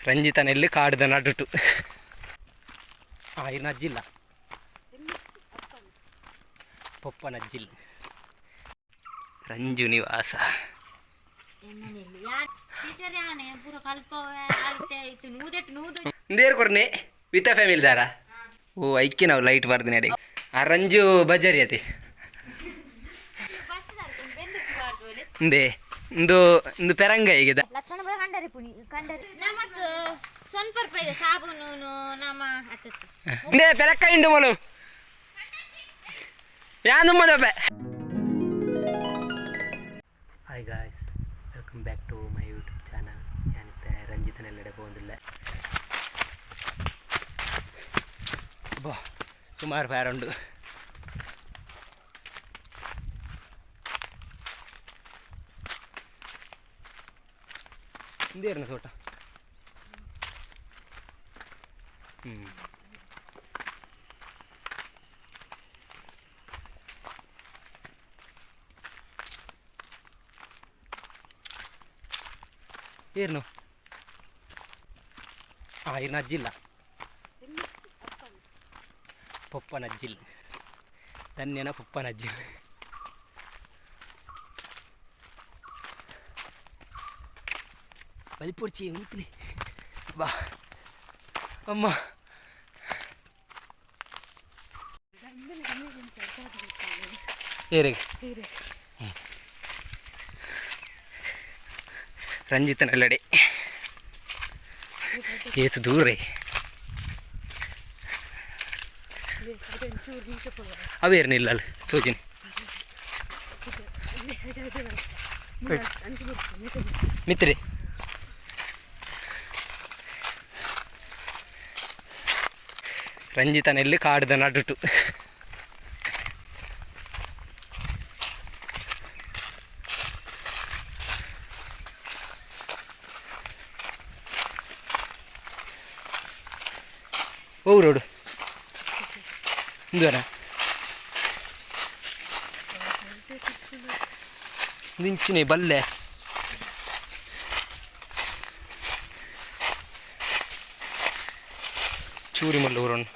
ರಂಜಿತನಲ್ಲಿ ಕಾಡ್ದ ನಡುಟು ಇರ್ನ ಅಜ್ಜಿಲ್ಲ ಪೊಪ್ಪನ ಅಜ್ಜಿಲ್ ರಂಜು ನಿವಾಸ. ಇಂದೇರು ಕೊರ್ನೆ ವಿತ್ ಫ್ಯಾಮಿಲಿ ದಾರ. ಓ ಐಕ್ಕೆ ನಾವು ಲೈಟ್ ಬರ್ದಿನ ಅಡೆ ಆ ರಂಜು ಬಜಾರಿ ಅತಿ ಇಂದೆ ಇಂದು ಇಂದು ಪೆರಂಗ ಈಗಿದ. ಲಕ್ಷಣ ಕಂಡರಿ ಪುಣಿ ಕಂಡರಿ ನಮಕ್ ಸ್ವಲ್ಪ ರೂಪಾಯಿ ಸಾಬೂನು ನಮ್ಮ ಅತ್ತತ್ತು. ಇಂದೇ ಪೆರಕ್ಕ ಇಂಡು ಮೊಲು ಯಾನ್ ಮದಪೆ. Hi guys, welcome back to my YouTube channel. ಯಾನಿತ್ತೆ ರಂಜಿತನೆಲ್ಲೆಡೆ ಪೋಂದಿಲ್ಲ ಬಾ ಸುಮಾರು ಫೇರ್ ಉಂಡು. ಇಂದೇರ್ನ ತೋಟ. ಹ್ಞೂ ಏರ್ನು ಇರ್ನ ಅಜ್ಜಿಲ್ಲ ಪೊಪ್ಪನ ಅಜ್ಜಿಲ್ ಧನ್ಯನ ಪೊಪ್ಪನ ಅಜ್ಜಿಲ್ ಬಲಿಪೊಡ್ಚಿ ಉಂತ್ಲಿ ಬಾ ಅಮ್ಮ. ಏರಿಗೆ ರಂಜಿತನೆಲ್ಲಡೆ ಏತು ದೂರ. ಅವೇರ್ನಿಲ್ಲ ಅಲ್ಲಿ ಸೋಜಿನಿ. ಮಿತ್ರಿ ರಂಜಿತನೆಲ್ಲಿ ಕಾಡ್ದ ನಡುಟು. ಓ ರೋಡು ಇಂದುವನ ನಿಂಚಿನಿ ಬಲ್ಲೆ ಚೂರಿ ಮಲ್ಲೂರನ್ನು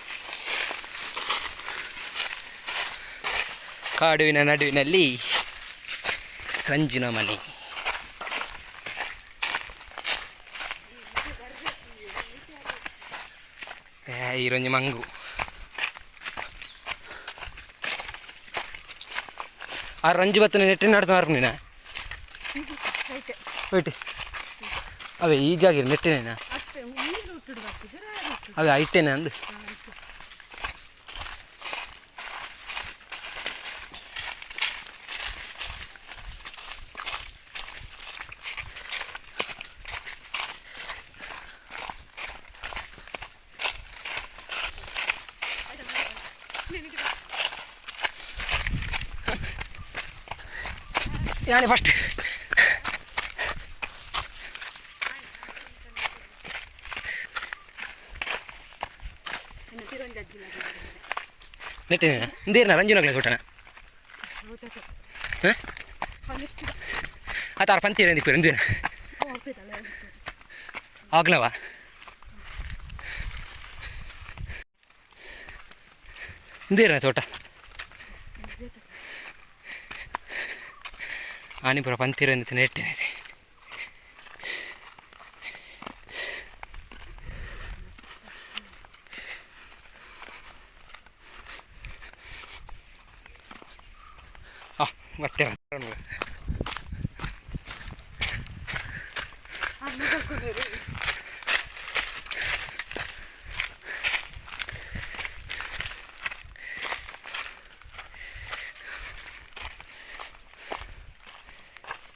ಕಾಡುವಿನ ನಡುವಿನಲ್ಲಿ ರಂಜಿನ ಮನೆ. ಈರೊಂಜಿ ಮಂಗು ಆ ರಂಜು ಬತ್ತನ ನೆಟ್ಟಿನ ನಡ್ದು ಮಾರ್ಪುನಿನ ಹೋಯ್ಟ್ ಅವೇ ಈ ಜಾಗ ನೆಟ್ಟಿನೇನಾ? ಅವೇ ಐಟೇನೆ ಅಂದು. ಯಾನೆ ಫಸ್ಟ್ ನೆಟ್ಟಿನೇನಾ? ಇಂದೇರ್ನ ರಂಜುನಗ್ಲೆ ತೋಟನ ಹಾಂ ಆ ತಾರ ಪಂತೀರ ಇಂದಿಪ್ಪು ಇಂದುವೇನ ಆಗ್ಲವ ಇಂದೇರ್ನ ತೋಟ ಆನಿಪುರ ಪಂತೀರ ನೆಟ್ಟಿನಿದೆ. ಆ ಮತ್ತೆ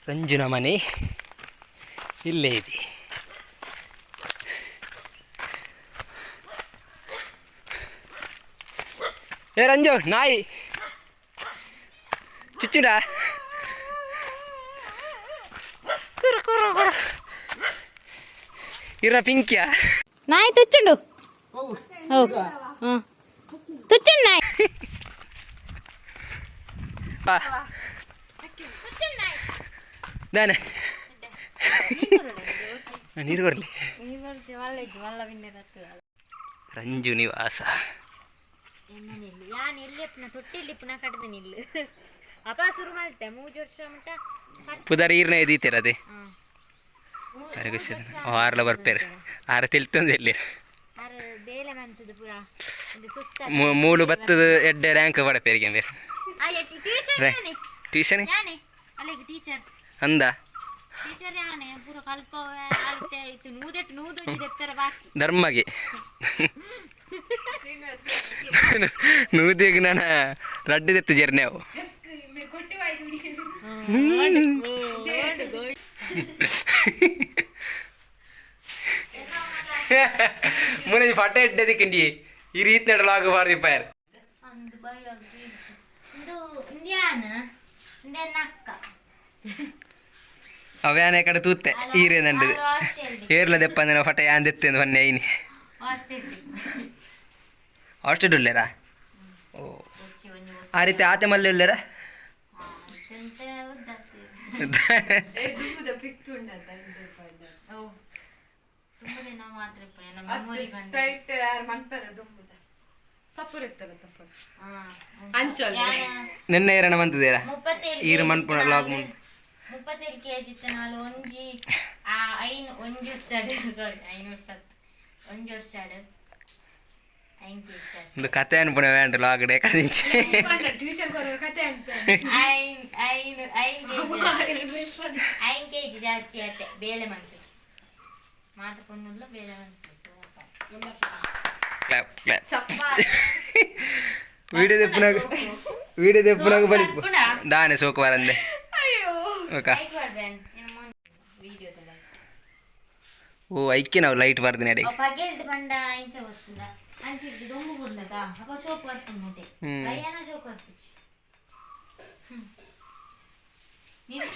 ರಂಜುನ ಮನೆ ಇಲ್ಲೇ ಇದೆ. ಏ ರಂಜು ನಾಯಿ ಚುಚ್ಚುಂಡ ಕುರು ಕುರು ಕುರು ಇರ ಪಿಂಕ್ಯಾ. ನಾಯಿ ತುಚ್ಚುಂಡು. ಓ ಹಾಂ ತುಚ್ಚುಂಡು ನಾಯಿ. ದಾನೆ. ನೀರು ಬರಲಿ. ರಂಜು ನಿವಾಸ. ಯಾನ್ ಎಲ್ಲಿ ತೊಟ್ಟಿಲ್ಲಿ ಪುನಃ ಕಟ್ಟದ ನಿಲ್ಲು ಅಪ ಶುರು ಮಾಡ್ತೆ ಮೂಜು ವರ್ಷ ಮಟ್ಟ. ಪುದರ್ ಈರ್ನ ಎದೀತೀರ ಅದೇ ಆರ್ಲ ಬರ್ಪೇರು ಆರ ತಿಳ್ತಂದು ಎಲ್ಲಿ. ಆರ್ ಬೇಲೆ ಮಂತದ್ದು ಪೂರ ಒಂದು ಸುಸ್ತ. ಮೂಲು ಬತ್ತದ ಎಡ್ಡೆ ರ್ಯಾಂಕ್ ಪಡಪೇರಿಗೆ ಅಂದ್ರೆ. ಟ್ಯೂಷನ್. ಯಾನೆ. ಟ್ಯೂಷನ್. ಯಾನೆ ಅಲ್ಲಿಗೆ ಟೀಚರ್. ಅಂದ. ಟೀಚರ್ ಯಾನೆ ಪೂರ ಕಲ್ಪವೆ ಅಲ್ತೆ ಇತ್ತು ನೂದೆಟ್ಟು ನೂದು ದೆಪ್ಪರ ಬಾಕಿ. ಧರ್ಮಗೆ ನೂದಿಗೆ ನಾನು ರಡ್ಡು ದೆತ್ತು ಜರ್ನೇವು. ಮುನೆ ಫಟ ಎಡ್ಡೆ ದಿಕ್ಕಂಡಿ ಈ ರೀತಿ ನಡಲಾಗ ಬಾರಿ ಪಾಯರ್. ಅಂದು ಬಯೋಲಜಿ ಇಂದು ಇಂದ್ಯಾನ ಇಂದ್ಯಾನ ಅಕ್ಕ. ಅವ್ಯಾನ ಕಡೆ ತೂತೆ ಈರೇ ನಂಡದು. ಹಾಸ್ಟೆಲ್. ಏರ್ಲ ದೆಪ್ಪಂದಿನ ಫಟ ಯಾನ್ ದೆತ್ತೆ ಮೊನ್ನೆ ಐನಿ. ಹಾಸ್ಟೆಲ್. ಹಾಸ್ಟೆಲ್ ಉಲ್ಲೇರಾ? ಓ. ಒಂಜಿ ಒಂಜಿ. ಆ ರೀತಿ ಆತೆ ಮಲ್ಲೆ ಉಲ್ಲೇರಾ? ಎಂತ ಉದ್ದಾಗ್ತದೆ. ಓ ತುಂಬನೇ ನಾವು ಮಾತ್ರ ಇಪ್ಪುನೆ ನಮ್ಮ ಮೆಮೊರಿ ಬಂದು. ಸ್ಟ್ರೈಟ್ ಯಾರು ಮನ್ಪೆರ ದುಂಬುದ ಸಪುರ ಇತ್ತಲ್ಲ ತಪ್ಪು. ಅಂಚಲ್. ನಿನ್ನೆ ಏರಣ ಬಂತದೇರಾ? 37. ಈರು ಮನ್ಪುನ ಲಾಗ್ ಮುನ್. 37 ಕೆಜಿ ಇತ್ತು ನಾಲ್ ಒಂಜಿ ಆ ಐನ್ ಒಂಜಿ ವರ್ಷ, ಸಾರಿ, ಐನ್ ವರ್ಷ ಒಂಜಿ ವರ್ಷ 5 ಕೆಜಿ ಜಾಸ್ತಿ. ಒಂದು ಕತೆ ಅನ್ಪುಣ ಬೇಂಡ ಲಾಗ್ ಡೇ ಕದಿಂಚಿ. ಟ್ಯೂಷನ್ ಕೊಡೋ ಕತೆ ಅಂತ. ಐನ್ ಐನ್ 5 ಕೆಜಿ, 5 ಕೆಜಿ ಜಾಸ್ತಿ ಆತೆ. ಬೇಲೆ ಮಾಡ್ತು ಮಾತು ಪೊನ್ನುಲ್ಲ ಬೇಲೆ ಮಾಡ್ತು. Clap clap. ಚಪ್ಪ. ವಿಡಿಯೋ ದೆಪ್ಪುನಾಗ ವಿಡಿಯೋ ದೆಪ್ಪುನಾಗ ಬಲಿಪು ದಾನೆ ಸೋಕು ಬರಂದೆ. ಅಯ್ಯೋ. ಓಕ. ಲೈಕ್ ಮಾಡ್ಬೇನ್ ನಿಮ್ಮ ವಿಡಿಯೋದಲ್ಲ. ಓ ಐಕ್ಕೆ ನಾವು ಲೈಟ್ ಬರ್ದಿನ ಅಡೆ. ಅವ್ ಪಗೆಲ್ಡ್ ಪಂಡ ಇಂಚ ಗೊತ್ತುಂಡ ಅಂಚಿಡ್ದು ದೊಂಬು ಬುಡ್ಲದ ಅಪ್ಪ ಸೋಪ್ ಬರ್ಪುಂಡತೆ. ಬಯ್ಯಾನ ಸೋಕ್ ಬರ್ಪುಚಿ.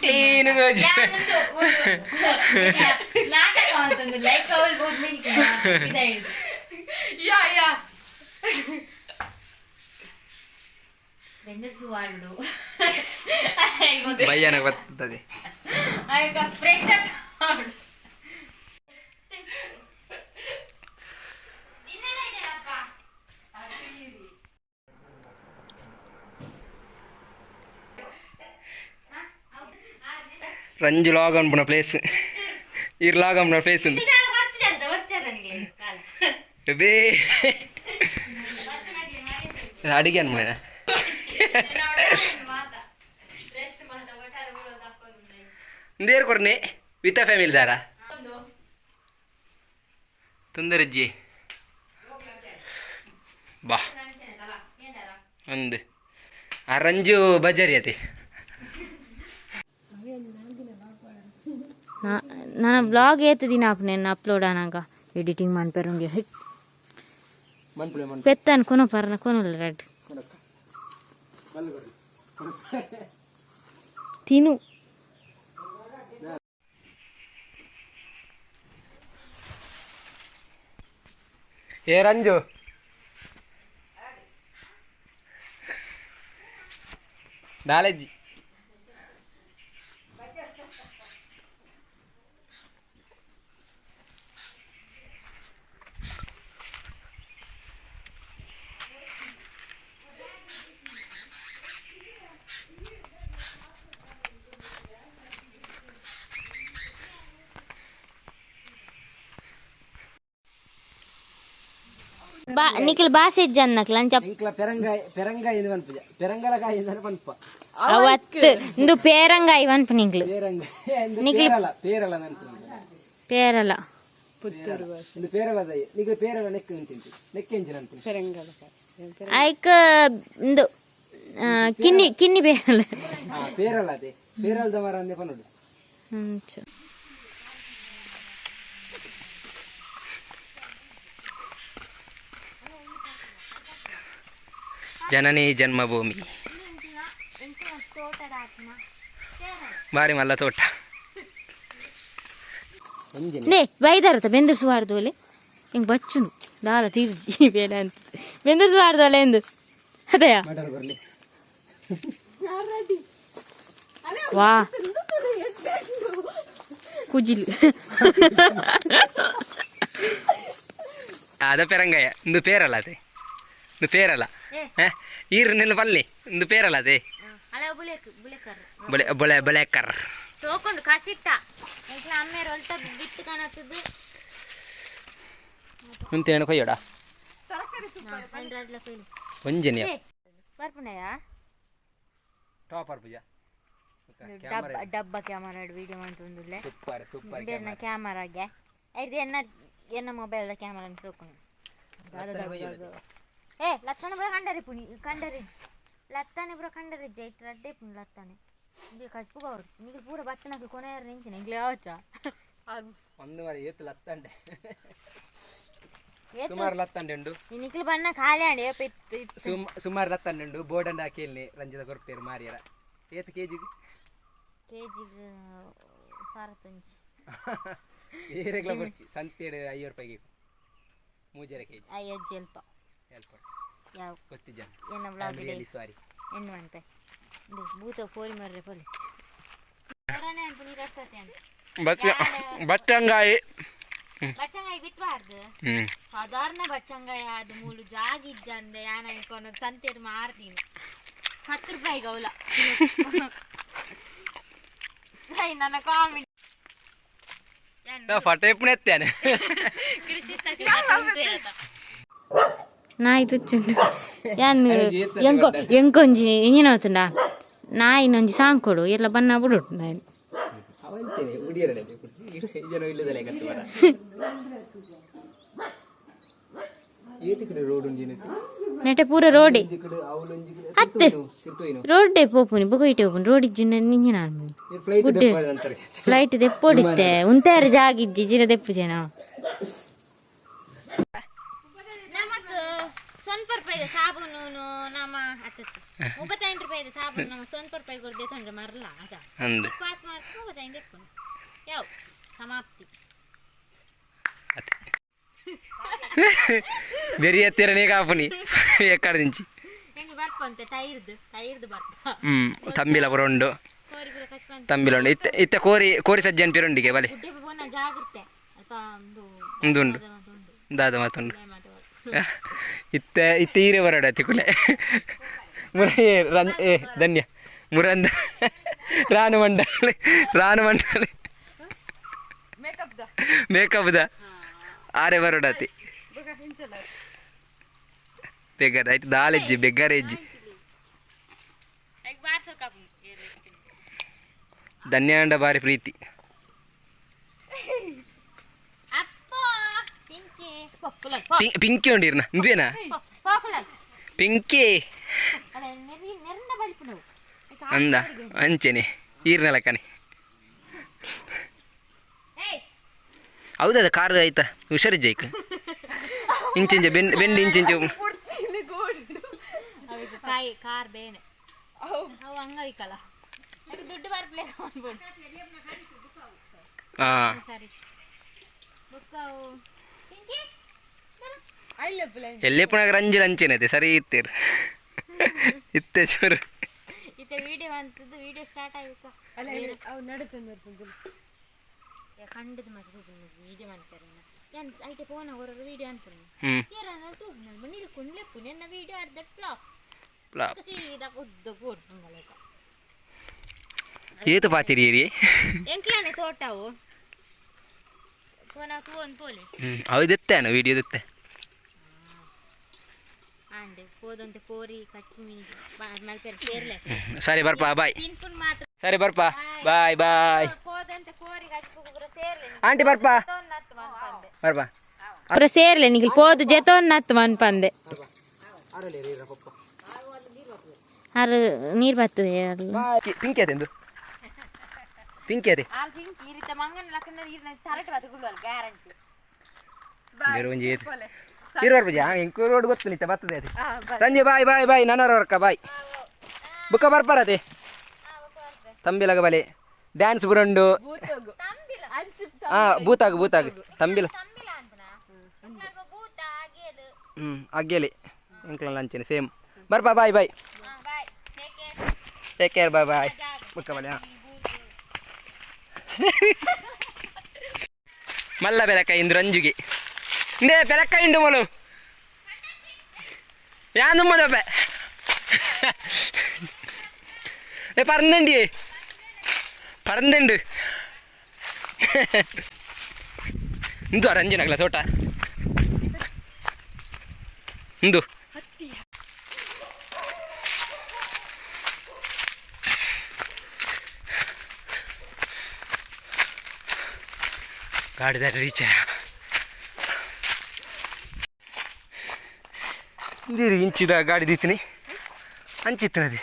ಕ್ಲೀನ್. ನಾಟಕ ಅಂತಂದು ಲೈಕ್ ಅವಲ್ ಬೋದು ಮಿಲ್ಕ್ ಇದಾಯ್ತು. ಯಾ ಯಾ. ಬೆಂದರ್ಸು ವಾಡು. ಬಯ್ಯಾನ ಬರ್ತದೆ. ಆಯ್ತಾ ಫ್ರೆಶ್ ಅಪ್ ಮಾಡು. ರಂಜು ಲಾಗ್ ಅನ್ಪುನ ಪ್ಲೇಸ್ ಇರ್ ಲಾಗ್ ಅನ್ಪುನ ಪ್ಲೇಸ್ ಉಂದು. ಬೇ ಅಡಿಗೆ ಅನ್ಮುಣ. ಇಂದೇರು ಕೊರ್ನೆ ವಿತ್ ಫ್ಯಾಮಿಲಿ ದಾರ ತೊಂದರೆಜ್ಜಿ ಬಾ ಒಂದು ಆ ರಂಜು ಬಜಾರಿ ಅತಿ. ನನ್ನ ಬ್ಲಾಗ್ ಏತ್ ದಿನ ಆಪುನೆ ಅಪ್ಲೋಡ್ ಆನಾಗ ಎಡಿಟಿಂಗ್ ಮನ್ಪೆರುಂಗೆ ಹೈ ಪೆತ್ತನ್ ಕೊನು ಪರ್ನ ಕೊನುಲ್ಲ ರೆಡ್ ತಿನು. ಏ ರಂಜು ದಾಲಜ್ಜಿ. ಬಾ ನಿಖಿಲ್ ಬಾಸೆ ಜನ್ನಕ್ಲ ಅಂಚ. ಇಂಕ್ಲ ಪೆರಂಗಾಯಿ ಪೆರಂಗಾಯಿ ಇಂದ ಪನ್ಪುಜ ಪೆರಂಗಲಕಾಯಿ ಇಂದ ಪನ್ಪ. ಅವತ್ತು ಇಂದು ಪೇರಂಗಾಯಿ ವನ್ಪು ನಿಂಕ್ಲು. ಪೇರಂಗಾಯಿ ಪೇರಲ ಪೇರಲ ನನ್ಪು. ಪೇರಲ. ಇಂದು ಪೇರಲ ದೈ ನಿಕ್ಲ ಪೇರಲ ನೆಕ್ ಉಂಟಿಂತು ನೆಕ್ ಎಂಚಿನ ಅನ್ಪು. ಐಕ್ ಇಂದು ಕಿನ್ನಿ ಕಿನ್ನಿ ಪೇರಲ. ಹಾ ಪೇರಲ ಅದೇ ಪೇರಲದ ಮರ ಅಂದೆ ಪನ್ನೋಡು. ಅಂಚ. ಜನನಿ ಜನ್ಮಭೂಮಿ ಬಾರಿ ಮಲ್ಲ ತೋಟ. ನೇ ಬೈದಾರತ ಬೆಂದೂರು ಸುವಾರ್ದೋಲೆ ಹಿಂಗೆ ಬಚ್ಚುನು ದಾಲ ತೀರ್ಜಿ ಬೇಲೆ ಅಂತ ಬೆಂದೂರು ಸುವಾರ್ದೋಲೆ ಎಂದು ಅದಯಾ. ಬರ್ಲಿ. ವಾ. ಕುಜಿಲು. ಅದ ಪೆರಂಗಯ್ಯ ಇಂದು ಪೇರಲ್ಲ ಅದೇ ಇಂದು ಪೇರಲ್ಲ. ಈರು ನಿನ್ನ ಪಲ್ಲಿ ಇಂದು ಪೇರಲ್ಲ ಅದೇ. ಅಲ್ಲ, ಬುಲೆಕ್ ಬುಲೆಕರ್. ಬೊಲೆ ಬೊಲೆ ಬೊಲೆಕರ್. ತೋಕೊಂಡು ಕಸಿಟ್ಟ ಎಂಕ್ಲ ಅಮ್ಮೇರು ಒಲ್ತ ಬಿತ್ತು ಕಾಣತ್ತದು. ಮುಂತೇನು ಕೊಯ್ಯೋಡ? ಹಂಡ್ರೆಡ್ ಕೊಯ್ಲಿ. ಒಂಜನಿಯ. ಬರ್ಪುಣಯ. ಟಾಪರ್ ಪೂಜಾ. ಡಬ್ಬ ಡಬ್ಬ ಕ್ಯಾಮರಾ ವಿಡಿಯೋ ಮಂತೊಂದುಲ್ಲೆ. Super super. ಬೇರ್ನ ಕ್ಯಾಮರಾಗೆ ಐದು ಎನ್ನ ಎನ್ನ ಮೊಬೈಲ್ದ ಕ್ಯಾಮರಾ ಸೋಕುನು. ಏ ಲತ್ತನೆ ಬರ ಕಂಡರಿ ಪುಣಿ ಕಂಡರಿ ಲತ್ತಾನೆ ಪೂರ ಕಂಡರಿ ಜೈಟ್ ರಡ್ಡೆ ಪುಣಿ ಲತ್ತಾನೆ ಇಂಗ್ಲಿ ಕಚ್ಪುಗ ಅವರು ನಿಗ್ಲು ಪೂರ ಬತ್ತನಕ್ಕೆ ಕೊನೆಯಾರ ನಿಂಚಿನ ಇಂಗ್ಲಿ ಯಾವಚ್ಚ. ಒಂದು ಮರ ಏತು ಲತ್ತಂಡೆ, ಸುಮಾರು ಲತ್ತಂಡೆ ಉಂಡು. ನಿಕ್ಲು ಬಣ್ಣ ಖಾಲಿ ಆಂಡ್ ಏಪ ಇತ್ತು. ಸುಮಾರು ಲತ್ತಂಡೆ ಉಂಡು. ಬೋರ್ಡ್ ಅಂಡ ಹಾಕಿ ರಂಜಿತ ಕೊರ್ಪೇರು ಮಾರಿಯರ. ಏತು ಕೆ ಜಿಗೆ? ಕೆ ಜಿಗೆ ಸಾರ ತುಂಚಿ. ಏರೆಗ್ಲ ಬರ್ಚಿ ಸಂತೇಡು 50 ರೂಪಾಯಿಗೆ ಮೂಜರೆ ಕೆ ಜಿ. ಐಯಜ್ಜಿ ಅಲ್ಪ. ಎಲ್ಪ. ಯಾವ? ಗೊತ್ತಿಜ್ಜ. ಎನ್ನ ಬ್ಲಾಗ್. Really sorry. ಎನ್ನುವಂತೆ ಭೂತ ಕೋರಿ ಮರ್ರೆ ಪೊಲಿ. ಬಚ್ಚಂಗಾಯಿ. ಬಚ್ಚಂಗಾಯಿ ಬಿತ್ತಬಾರ್ದು. ಸಾಧಾರಣ ಬಚ್ಚಂಗಾಯಿ ಅದು ಮೂಲು ಜಾಗ ಇಜ್ಜಂದೆ ಯಾನ ಇನ್ಕೊನೊಂದು ಸಂತೆಡ್ ಮಾರ್ತೀನಿ 10 ರೂಪಾಯಿಗೆ ಅವಲ. ನನ್ನ ಕಾಮಿಡಿ. ಫೋಟೋ ಎಪ್ಪುನ ಎತ್ತೇನೆ. ನಾಯಿ ತುಚ್ಚುಂಡು ಯಾನ್ ಎಂಕೊ ಎಂಕೊಂಜಿ ಇಂಜಿನ ನಾಯಿನೊಂಜಿ ಸಾಂಕೊಡು ಎಲ್ಲ ಬಣ್ಣ ಬಿಡು ನಾಯಿ. ಅವಂಚನೆ ಉಡಿಯರಡೆ ಜನ ಇಲ್ಲದಲ್ಲ ಕಟ್ಟು ಬರ. ಏತಿಕಡೆ ರೋಡ್ ಉಂಜಿನ? ನೆಟೆ ಪೂರ ರೋಡೆ. ಕಡೆ ಅವಲೊಂಜಿ. ಅತ್ತೆ. ತಿರ್ತೋಯಿನು. ರೋಡ್ಡೆ ಪೋಪುನಿ ಬೊಕ ಇಟೆ ಪೋಪುನಿ ರೋಡ್ ಇಜ್ಜಿನ ನಿಂಜಿನ ಅನ್ಮನಿ. ಫ್ಲೈಟ್ ದೆಪ್ಪ ಅಂತಾರೆ. ಫ್ಲೈಟ್ ದೆಪ್ಪೊಡಿತ್ತೆ ಉಂತಾರ ಜಾಗ ಇಜ್ಜಿ ಜಿರ ದೆಪ್ಪು ಜನ. ನಮಕ್ ಸ್ವಲ್ಪ ರೂಪಾಯಿದ ಸಾಬೂನು ನಮ್ಮ ಹತ್ತತ್ತು 38 ರೂಪಾಯಿದ ಸಾಬೂನು ನಮ್ಮ ಸ್ವಲ್ಪ ರೂಪಾಯಿ ಕೊಡ್ದೆ ತೊಂದ್ರೆ ಮರಲ್ಲ ಅದ. ಅಂದು. ಪಾಸ್ ಮಾರ್ಕ್ 35 ದೆಪ್ಪುನು ಯಾವ ಸಮಾಪ್ತಿ. ಅತ್ತೆ ಬೆರಿ ಎತ್ತಿರನೇ ಕಾಪುನಿ ಎಕ್ಕಡ ದಿಂಚಿ. ಹೆಂಗೆ ಬರ್ಪಂತೆ ಟೈರ್ದು ಟೈರ್ದು ಬರ್ಪ. ತಂಬಿಲ ಪುರ ಉಂಡು. ಕೋರಿ ಪೂರ ಕಚ್ಪಂತೆ. ತಂಬಿಲ ಉಂಡು. ಇತ್ತೆ ಇತ್ತೆ ಕೋರಿ ಕೋರಿ ಸಜ್ಜನ್ ಪಿರೊಂಡಿಗೆ ಬಲೆ. ಗುಡ್ಡೆ ಪೋನ ಜಾಗ್ರತೆ ಅಲ್ಪ ಒಂದು. ಉಂದು ಉಂಡು. ಉಂಡು. ದಾದ ಮಾತುಂಡು. ಮಾತು. ಇತ್ತೆ ಇತ್ತೆ ಈರೆ ಬರಡ ತಿಕುಲೆ ಮುರ ಏ ರನ್ ಏ ಧನ್ಯ ಮುರಂದ ರಾನು ಮಂಡಲಿ ರಾನು ಮಂಡಲಿ. Make-up the. ಮೇಕಪ್ದ ಆರೆ ಬರೋಡತಿ. ಬೊಕ ಇಂಚಲ. ಬೆಗ್ಗಾರ ಆಯ್ತು ದಾಲೆಜ್ಜಿ ಬೆಗ್ಗಾರೆಜ್ಜಿ. ಧನ್ಯಾಂಡ ಬಾರಿ ಪ್ರೀತಿ. ಅಪ್ಪೋ ಪಿಂಕಿ ಪೊಕ್ಕುಲ. ಪಿಂಕಿ ಉಂಡಿರ್ನ ಇಂಬೇನಾ? ಪೋಕುಲ. ಪಿಂಕಿ. ಅಲ್ಲ ನೆರ್ರಿ ನೆರಂಡ ಬಲಿಪುನವು. ಅಂದ ಅಂಚೆನೆ ಈರ್ನ ಲಕ್ಕನೆ. ಏಯ್. ಹೌದದ ಕಾರ್ ಆಯ್ತಾ ಹುಷಾರಿಜ್ಜ ಇಂಚಿಂಚ ಬೆಂಡ್ ಬೆಂಡ್ ಇಂಚಿಂಚು. ಪುಡ್ತೀನಿ ಗೋಡ್. ಅವಿಗೆ ಕಾಯಿ ಕಾರ್ ಬೇನೆ ಅವು ಹಂಗೈಕಲ್ಲ ಅದಕ್ಕೆ ದುಡ್ಡು ಬರ್ಪ್ಲೇ ಅನ್ಬೋದು. ಹಾಂ. ಸರಿ ಬುಕ್ ಅವು ಪಿಂಕಿ ಐಲೆಪ್ಪಲೆ. ಎಲ್ಲೇ ಪುನಃ ರಂಜಿಲ್ ಅಂಚೆನೈತೆ ಸರಿ ಇತ್ತೀರ್ ಇತ್ತೆ ಚೂರು. ಇತ್ತೆ ವಿಡಿಯೋ ಅಂತದ್ದು ವಿಡಿಯೋ ಸ್ಟಾರ್ಟ್ ಆಯ್ತು. ಅಲ್ಲ ಅವು ನಡುತ್ತಂದು ಬರ್ತದೆ. ಕಂಡದ ಮತ್ತೆ ವಿಡಿಯೋ ಮಾಡ್ತಾರೆ ಯಾನ್ ಐತೆ ಫೋನ್ ಹೊರ ವಿಡಿಯೋ ಅಂತಾರೆ. ಹ್ಞೂ. ಏರನ ತೂಪು ನೀರು ಕುಂಡ್ಲೆಪ್ಪು ನಿನ್ನ ವಿಡಿಯೋ ಅರ್ಧ ಫ್ಲಾಪ್. ಫ್ಲಾಪ್. ಸೀದಾ ಉದ್ದ ಕೂರ್ ಹಂಗಲಕ. ಏತು ಪಾತಿರಿ? ಎಂಕ್ಲಾನೆ ತೋಟವು ಫೋನ್ ತೂವೊಂದು ಪೋಲಿ. ಹ್ಞೂ ಅವು ದೆತ್ತೇನು ವಿಡಿಯೋ ದೆತ್ತೆ. ಆಂಡ್ ಪೋದಂತೆ ಕೋರಿ ಕಚ್ಪು ಮೀನು ಮಲ್ಪೆರೆ ಸೇರ್ಲೆ. ಸರಿ ಬರ್ಪಾ ಬಾಯ್. ತಿನ್ಪುನ್ ಮಾತ್ರ. ಸರಿ ಬರ್ಪಾ ಬಾಯ್ ಬಾಯ್. ಪೋದಂತೆ ಕೋರಿ ಕಚ್ಪು ಪೂರ ಸೇರ್ಲೆ. ಆಂಟಿ ಬರ್ಪಾ ಬರ್ಪಾ. ಪೂರ ಸೇರ್ಲೆ ನಿಖಿಲ್ ಪೋದು ಜೆತೊನ್ನತ್ತು ಮನ್ಪಂದೆ ಆರು ನೀರು ಬತ್ತು. ಪಿಂಕಿ ಅದೆಂದು ಪಿಂಕಿ ಅದೇ. ಬೇರೆ ಒಂಜಿ ಏತು ಇರು ಬರ್ಪುಜಿ ಎಂಕು ರೋಡ್ ಗೊತ್ತು ನಿತ್ತ ಬರ್ತದೆ ಅದೇ. ಸಂಜೆ ಬಾಯ್ ಬಾಯ್ ಬಾಯ್ ನನರ ವರ್ಕ ಬಾಯ್ ಬುಕ್ಕ ಬರ್ಪಾರತೆ ತಂಬಿಲಗ ಬಲೆ ಡ್ಯಾನ್ಸ್ ಬುರಂಡು. ಹಾ ಬೂತಾಗು ಬೂತಾಗು ತಂಬಿಲ. ಹ್ಞೂ ಅಗ್ಗೇಲಿ ಎಂಕ್ಲ ಅಂಚೆನೆ ಸೇಮ್ ಬರ್ಪಾ bye bye take care bye bye ಬುಕ್ಕ ಬಲೆ ಹಾಂ. ಮಲ್ಲ ಬೆಲಕಾಯಿ ಇಂದು ರಂಜುಗೆ. ಇಂದೇ ಬೆಲಕಾಯಿ ಉಂಡು ಮೊಲು. ಯಾನ್ ದುಮ್ಮದಪ್ಪೆ. ಏ ಪರಂದಂಡಿ ಪರಂದಂಡು. ಇಂದು ರಂಜಿನಗಲ ತೋಟ ಇಂದು. ಗಾಡಿ ರೀಚ ಇಂದಿರು ಇಂಚಿದ ಗಾಡಿ ದೀತಿನಿ ಅಂಚಿತ್ತಿನದಿ.